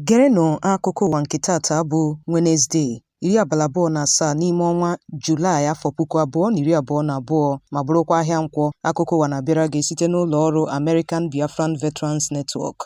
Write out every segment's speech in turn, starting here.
Gerenụ akụkọ ụwa nke tata bụ Wenezdee, 27 n'ime ọnwa Julaị, afọ 2022, ma bụrụkwa ahịa Nkwọ. Akụkọ ụwa na-abịara gị site n'ụlọ ọrụ American Biafran Veterans Network,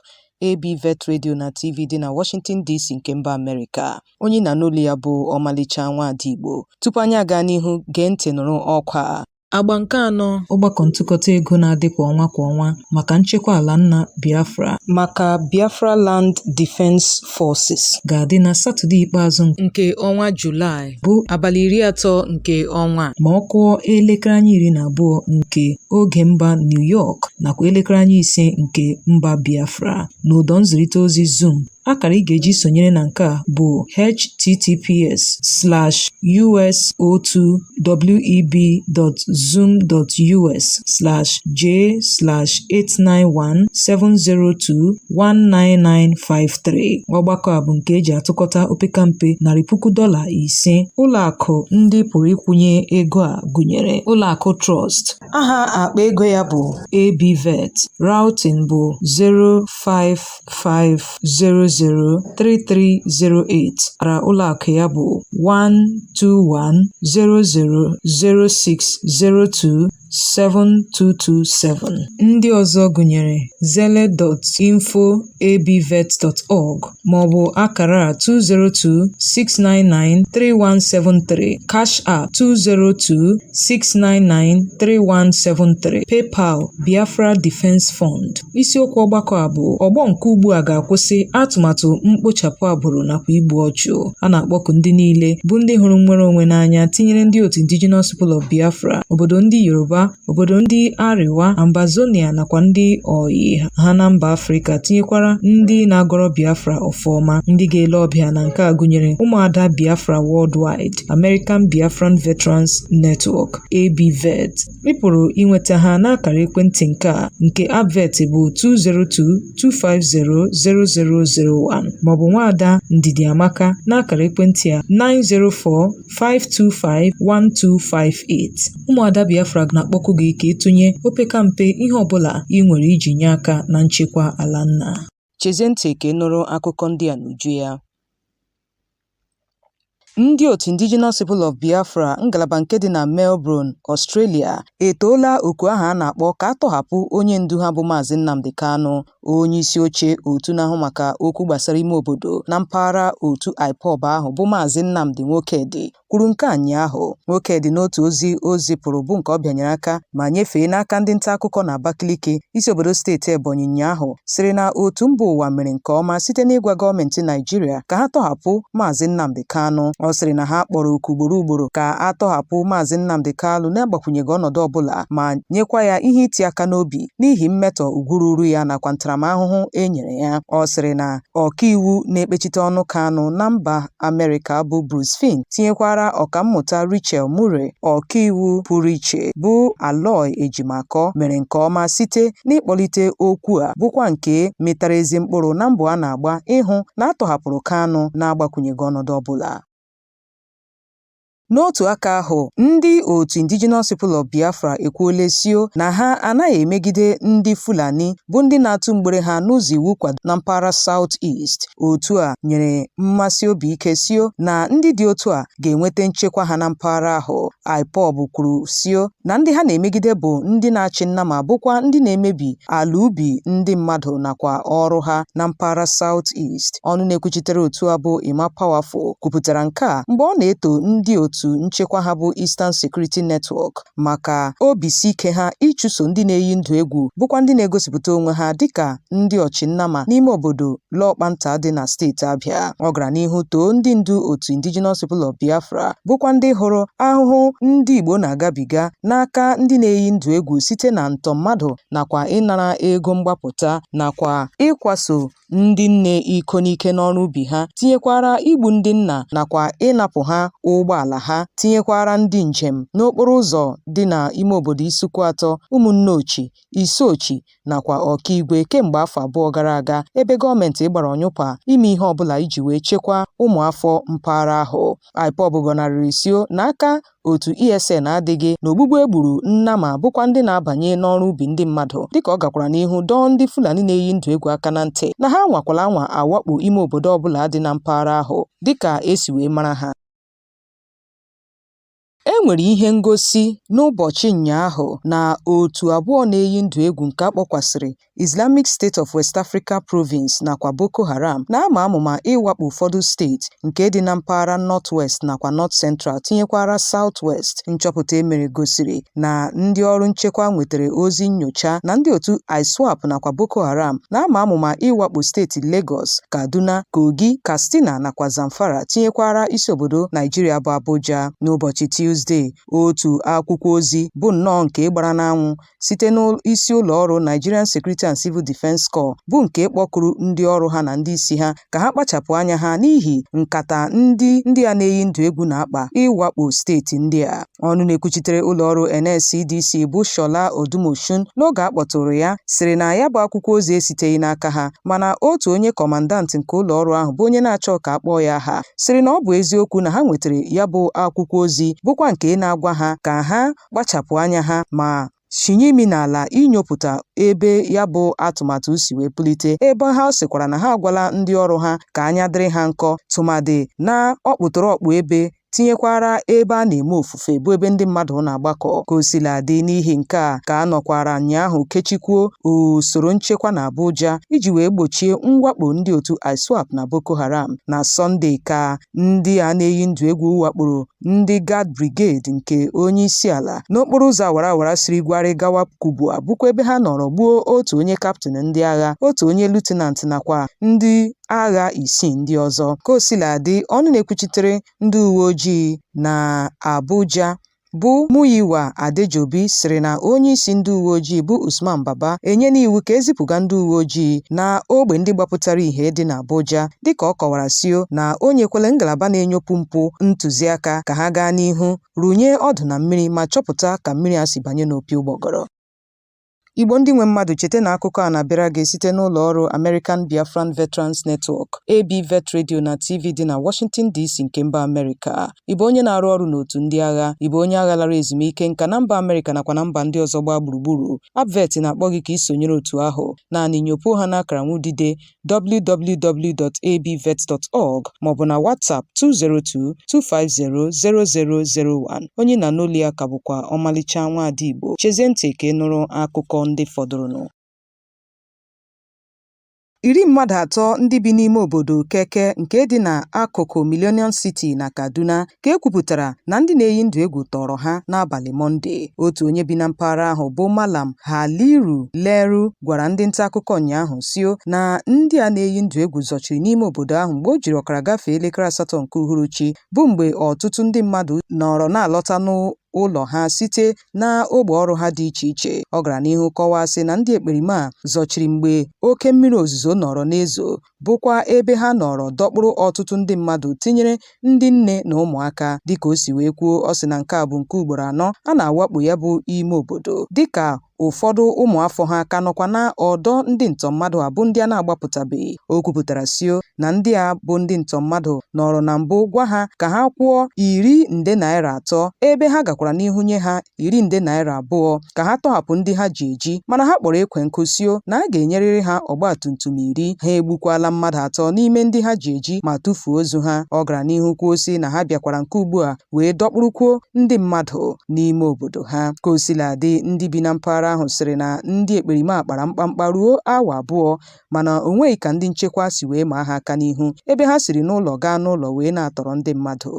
ABVET Radio na TV dị na Washington DC nke mba Amerịka. Onye na n'olu ya bụ Ọmalịcha Nwaada Igbo. Tupu anyị aga n'ihu, gee ntị nụrụ ọkwa a. Agba nke anọ ọgbakọ ntụkọta ego na-adị kwa ọnwa kwa ọnwa maka nchekwa ala nna Biafra maka Biafra Land Defense Forces ga-adị na Satọde ikpeazụ nke ọnwa Julaị, bụ abalị 30 nke ọnwa a, ma ọ kụọ elekere anya 12 nke oge mba New York nakwa elekere anya 5 nke mba Biafra n'ụdọ nzirịta ozi Zoom. Akara ị ga-eji sonyere na nke a bụ https://us02web.zoom.us/j/89170219953. Ọgbakọ a bụ nke eji atụkọta opekampe $500,000. Ụlọ akụ ndị pụrụ ịkwụnye ego a gụnyere ụlọ akụ Trust, aha akpa ego ya bụ ABVET, routing bụ 055003308, akara ụlọ akụ ya bụ 1210006027227. Ndị ọzọ gụnyere zelle.info@abvet.org maọbụ akara a 202-699-3173, Cash App 202-699-3173, PayPal Biafra Defense Fund. Isiokwu ọgbakọ a bụ ọgbọ nke ugbu a ga-akwụsị atụmatụ mkpochapụ agbụrụ nakwa igbu ọchụ. A na-akpọku ndị niile bụ ndị hụrụ nnwere onwe n'anya, tinyere ndị otu Indigenous People of Biafra, obodo ndị Yoruba, obodo ndị Arewa, Ambazonia nakwa ndị oyi ha na mba Afrịka, tinyekwara ndị na-agọrọ Biafra ọfọma. Ndị ga-ele ọbịa na nke a gụnyere ụmụada Biafra Worldwide, American Biafran Veterans Network, ABVET. Ị pụrụ inweta ha n'akara ekwentị nke a nke ABVET bụ 202-250-0001 maọbụ nwaada Ndidi Amaka n'akara ekwentị a 904-525-1258. Ụmụada Biafra na-akpọku gị ka ịtụnye opekampe ihe ọbụla ị nwere iji nye aka na nchekwa ala nna. Chezie ntị ka ị nụrụ akụkọ ndị a n'uju ya. Ndị otu Indigenous People of Biafra ngalaba nke dị na Melbourne, Australia etoola oku ahụ a na-akpọ ka a tọhapụ onye ndu ha bụ Maazị Nnamdi Kanu. Onye isi oche otu na-ahụ maka okwu gbasara ime obodo na mpaghara otu IPOB ahụ bụ Maazị Nnamdi Nwokedi kwuru nke a ụnyaahụ. Nwokedi, n'otu ozi o zipụrụ bụ nke ọ bịanyere aka ma nyefee n'aka ndị nta akụkọ na Abakaliki, isi obodo steeti Ebonyi, ụnyaahụ, sịrị na otu mba ụwa mere nke ọma site n'ịgwa gọọmenti Naịjirịa ka ha tọhapụ Maazị Nnamdi Kanu. Ọ sịrị na ha kpọrọ oku ugboro ugboro ka a tọhapụ Maazị Nnamdi Kanu n'agbakwunyeghị ọnọdụ ọbụla, ma nyekwa ya ihe iti aka n'obi n'ihi mmetọ ugwu ruru ya nakwa ntaramahụhụ e nyere ya. Ọ sịrị na ọkaiwu na-ekpechite ọnụ Kanu na mba Amerịka bụ Bruce Fein, tinyekwara ọkammụta Richelle Murray, ọkaiwu pụrụ iche bụ Aloy Ejimakor mere nke ọma site n'ịkpọlite okwu a, bụkwa nke mịtara ezi mkpụrụ na mbọ a na-agba ịhụ na a tọhapụrụ Kanu na-agbakwunyeghị ọnọdụ ọbụla. N'otu aka ahụ, ndị otu Indigenous People of Biafra ekwuola sio na ha anaghị emegide ndị Fulani bụ ndị na-atụ mgbere ha n'ụzọ iwu kwado na mpaghara South East. Otu a nyere mmasi obi ike sio na ndị dị otu a ga-enweta nchekwa ha na mpaghara ahụ. IPOB kwuru sio na ndị ha na-emegide bụ ndị na-achị nna ma bụkwa ndị na-emebi ala ubi ndị mmadụ nakwa ọrụ ha na mpaghara South East. Ọnụ na-ekwuchitere otu a bụ Emma Powerful kwupụtara nke a mgbe ọ na-eto ndị otu nchekwa ha bụ Eastern Security Network maka obisi ike ha ịchụso ndị na-eyi ndụ egwu, bụkwa ndị na-egosipụta onwe ha dịka ndị ọchịnnama n'ime obodo Lọkpanta dị na steeti Abịa. Ọ gara n'ihu too ndị ndu otu Indigenous People of Biafra, bụkwa ndị hụrụ ahụhụ ndị Igbo na-agabiga n'aka ndị na-eyi ndụ egwu site na ntọ mmadụ nakwa ịnara ego mgbapụta nakwa ịkwaso ndị nne iko n'ike n'ọrụ ubi ha, tinyekwara igbu ndị nna nakwa ịnapụ ha ụgbọala ha. ha tinyekwara ndị njem n'okporo ụzọ dị n'ime obodo Isuikwuato, Umunneochi, Isuochi nakwa Okigwe kemgbe afọ abụọ gara aga ebe gọọmenti gbara ọnyụpa ime ihe ọbụla iji wee chekwaa ụmụafọ mpaghara ahụ. IPOB gọnarịrị sio na aka otu ESN adịghị n'ogbugbu e gburu nnama bụkwa ndị na-abanye n'ọrụ ubi ndị mmadụ dịka ọ gakwara n'ihu dọọ ndị Fulani na-eyi ndụ egwu aka na ntị na ha anwakwala anwa awakpo ime obodo ọbụla dị na mpaghara ahụ dịka e si wee mara ha. E nwere ihe ngosi n'ụbọchị ụnyaahụ na otu abụọ na-eyi ndụ egwu nke a kpọkwasịrị Islamic State of West Africa Province nakwa Boko Haram na-ama amụma ịwakpo ụfọdụ steeti nke dị na mpaghara North West nakwa North Central tinyekwara South West. Nchọpụta e mere gosiri na ndị ọrụ nchekwa nwetara ozi nnyocha na ndị otu ISWAP nakwa Boko Haram na-ama amụma ịwakpo steeti Lagos, Kaduna, Kogi, Katsina nakwa Zamfara tinyekwara isi obodo Naijiria bụ Abuja. N'ụbọchị Tuzdee, otu akwụkwọ ozi bụ nnọọ nke gbara n'anwụ site n'isi ụlọ ọrụ Nigerian Security and Civil Defence Corps bụ nke kpọkuru ndị ọrụ ha na ndị isi ha ka ha kpachapụ anya ha n'ihi nkata ndị ndị a na-eyi ndụ egwu na-akpa ịwakpo steeti ndị a. Ọnụ na-ekwuchitere ụlọ ọrụ NSCDC bụ Shola Odumosun n'oge a kpọtụrụ ya sịrị na ya bụ akwụkwọ ozi esiteghị n'aka ha mana otu onye kọmandant nke ụlọ ọrụ ahụ bụ onye na-achọ ka a kpọọ ya aha sịrị na ọ bụ eziokwu na ha nwetara ya bụ akwụkwọ ozi bụkwa nke na-agwa ha ka ha kpachapụ anya ha ma shinye imi n'ala inyopụta ebe ya bụ atụmatụ si wee pulite ebe ha sịkwara na ha agwala ndị ọrụ ha ka anya dịrị ha nkọ tụmadị na ọkpụtọrọkpụ ebe tinyekwara ebe a na-eme ofufe bụ ebe ndị mmadụ na-agbakọ. Ka o sila dị, n'ihi nke a ka a nọkwara ụnyaahụ kechikwuo usoro nchekwa na Abuja iji wee gbochie mwakpo ndị otu ISWAP na Boko Haram. Na Sọnde ka ndị a na-eyi ndụ egwu wakporo ndị Guard Brigade nke onye isi ala n'okporo ụzọ awara awara siri Gwari gawa Kubwa bụkwa ebe ha nọrọ gbuo otu onye kaptịn ndị agha, otu onye lutenant nakwa ndị agha isii ndị ọzọ. Ka o sila dị, ọnụ na-ekwuchitere ndị uwe ojii na Abuja bụ Muyiwa Adejobi sịrị na onye isi ndị uwe ojii bụ Usman Baba enyela iwu ka e zipụga ndị uwe ojii na ogbe ndị gbapụtara ihe dị n'Abuja dịka ọ kọwara sio na o nyekwala ngalaba na-enyopụ mpụ ntụziaka ka ha gaa n'ihu rụnye ọdụ na mmiri ma chọpụta ka mmiri a si banye n'opi ụgbọgọrọ. Igbo ndị nwe mmadụ cheta na akụkọ a na-abịara gị site n'ụlọ ọrụ American Biafran Veterans Network, ABVET Radio na TV dị na Washington DC nke mba Amerịka. Ị bụ onye na-arụ ọrụ n'otu ndị agha, ị bụ onye agha lara ezumike nka na mba Amerịka nakwa na mba ndị ọzọ gbaa gburugburu. ABVET na-akpọ gị ka ị sonyere otu ahụ. Naanị nyopuo ha n'akara nwudide www.abvet.org maọbụ na WhatsApp 202 250 0001. Onye ị na-anụ olu ya ka bụkwa ọmalịcha nwaada Igbo. Chezie ntị ka ị nụrụ akụkọ ndị fọdụrụnụ. Iri mmadụ atọ ndị bi n'ime obodo Keke nke dị n'akụkụ Millennium City na Kaduna ka e kwupụtara na ndị na-eyi ndụ egwu tọọrọ ha n'abalị Mọnde. Otu onye bi na mpaghara ahụ bụ Malam Haliru Leru gwara ndị nta akụkọ ụnyaahụ sio na ndị a na-eyi ndụ egwu zọchiri n'ime obodo ahụ mgbe o jiri ọkara gafee elekere asatọ nke uhuruchi bụ mgbe ọtụtụ ndị mmadụ nọrọ na-alọta n'ụlọ ha site n'ogbe ọrụ ha dị iche iche. Ọ gara n'ihu kọwaa sị na ndị ekperima a zọchiri mgbe oke mmiri ozuzo nọrọ na-ezo bụkwa ebe ha nọrọ dọkpụrụ ọtụtụ ndị mmadụ tinyere ndị nne na ụmụaka. Dịka o si wee kwuo, ọ sị na nke a bụ nke ugboro anọ a na-awakpo ya bụ ime obodo dịka ụfọdụ ụmụafọ ha ka nọkwa na ọdọ ndị ntọ mmadụ a bụ ndị a na-agbapụtabeghị. O kwupụtara sio na ndị a bụ ndị ntọ mmadụ nọrọ na mbụ gwa ha ka ha kwụọ iri nde naira atọ ebe ha gakwara n'ihu nye ha iri nde naira abụọ ka ha tọhapụ ndị ha ji eji mana ha kpọrọ ekwe nkụ sio na a ga-enyerịrị ha ọgbatumtum iri. Ha egbukwala mmadụ atọ n'ime ndị ha ji eji ma tụfuo ozu ha. Ọ gara n'ihu kwuo sị na ha bịakwara nke ugbu a wee dọkpụrụkwuo ndị mmadụ n'ime obodo ha. Ka o sila dị, ndị bi na mpaghara ahụ sịrị na ndị ekperima a kpara mkpamkpa ruo awa abụọ mana o nweghị ka ndị nchekwa si wee maa ha aka n'ihu ebe ha siri n'ụlọ gaa n'ụlọ wee na-atọrọ ndị mmadụ.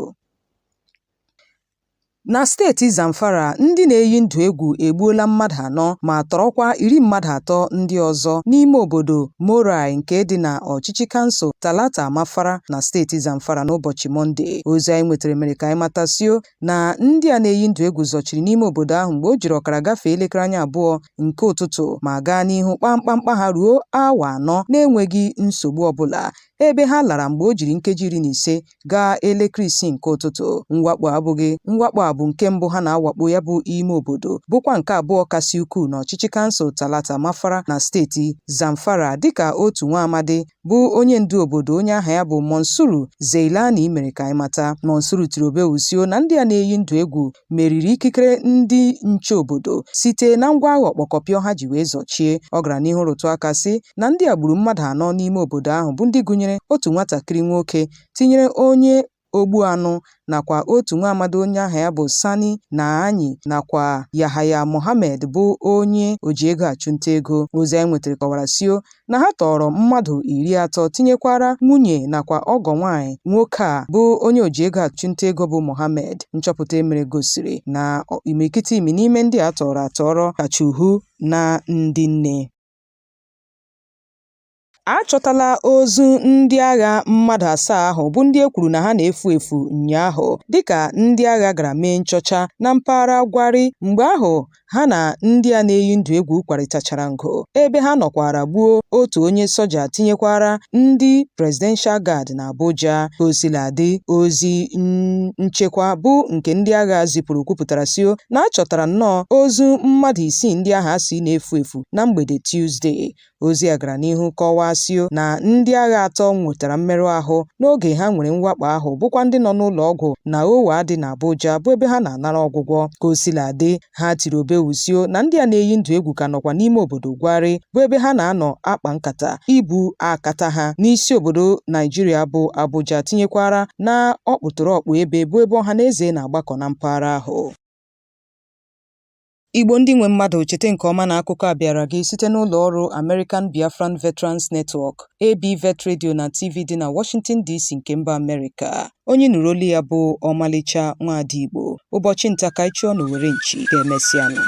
Na steeti Zamfara, ndị na-eyi ndụ egwu egbuola mmadụ anọ ma tọrọkwa iri mmadụ atọ ndị ọzọ n'ime obodo Morai nke dị na ọchịchị kansụl Talata Mafara na steeti Zamfara n'ụbọchị Mọnde. Ozi anyị nwetara mere ka anyị matasio na ndị a na-eyi ndụ egwu zọchiri n'ime obodo ahụ mgbe o jiri ọkara gafee elekere anya abụọ nke ụtụtụ ma gaa n'ihu kpaa mkpamkpa ha ruo awa anọ na-enweghị nsogbu ọbụla. ebe ha lara mgbe o jiri nkeji 15 gaa elekere 6 nke ụtụtụ. Mwakpo abụghị mwakpo a bụ nke mbụ ha na-awakpo ya bụ ime obodo, bụkwa nke abụọ kasị ukwuu n'ọchịchị kansụl Talata Mafara na steeti Zamfara, dịka otu nwa amadi bụ onye ndu obodo onye aha ya bụ Monsuru Zeilani mere ka anyị mata. Monsuru tiri obewusio na ndị a na-eyi ndụ egwu meriri ikikere ndị nche obodo site na ngwa agha ọkpọkọpịọ ha ji wee zọchie. Ọ gara n'ihu rụtụ aka sị na ndị a gburu mmadụ anọ n'ime obodo ahụ, bụ ndị gụnyere otu nwatakịrị nwoke tinyere onye ogbu anụ nakwa otu nwa amadi onye aha ya bụ Sani Naanyi nakwa Yahaya Mohammed bụ onye oji ego achụnta ego. Ozi anyị nwetara kọwara sio na ha tọọrọ mmadụ 30 tinyekwara nwunye nakwa ọgọ nwaanyị nwoke a bụ onye oji ego achụnta ego bụ Mohammed. Nchọpụta e mere gosiri na imirikiti imi n'ime ndị a tọọrọ atọrọ kacha uhu na ndị nne. A chọtala ozu ndị agha mmadụ asaa ahụ bụ ndị e kwuru na ha na-efu efu ụnyaahụ dịka ndị agha gara mee nchọcha na mpaghara Gwari mgbe ahụ ha na ndị a na-eyi ndụ egwu kwarịtachara ngụ, ebe ha nọkwara gbuo otu onye soja tinyekwara ndị Presidential Guard na Abuja. Ka o sila dị, ozi nchekwa bụ nke ndị agha zipụrụ kwupụtara sio na a chọtara nnọọ ozu mmadụ isii ndị ahụ a sị na-efu efu na mgbede Tuzdee. Ozi a gara n'ihu kọwaa sio na ndị agha atọ nwetara mmerụ ahụ n'oge ha nwere mwakpo ahụ bụkwa ndị nọ n'ụlọ ọgwụ na Owa dị n'Abuja bụ ebe ha na-anara ọgwụgwọ. Ka o sila dị, ha tiri obewusio na ndị a na-eyi ndụ egwu ka nọkwa n'ime obodo Gwari bụ ebe ha na-anọ akpa nkata ibu akata ha n'isi obodo Naijiria bụ Abuja tinyekwara na ọkpụtọrọkpụ ebe bụ ebe ọha na eze na-agbakọ na mpaghara ahụ. Igbo ndị nwe mmadụ, cheta nke ọma na akụkọ a bịara gị site n'ụlọ ọrụ American Biafran Veterans Network, ABVET Radio na TV dị na Washington DC nke mba Amerịka. Onye nụrụ olu ya bụ Ọmalịcha Nwaada Igbo. Ụbọchị nta ka anyị chụọ n'owere nchi, ka emesịanụ.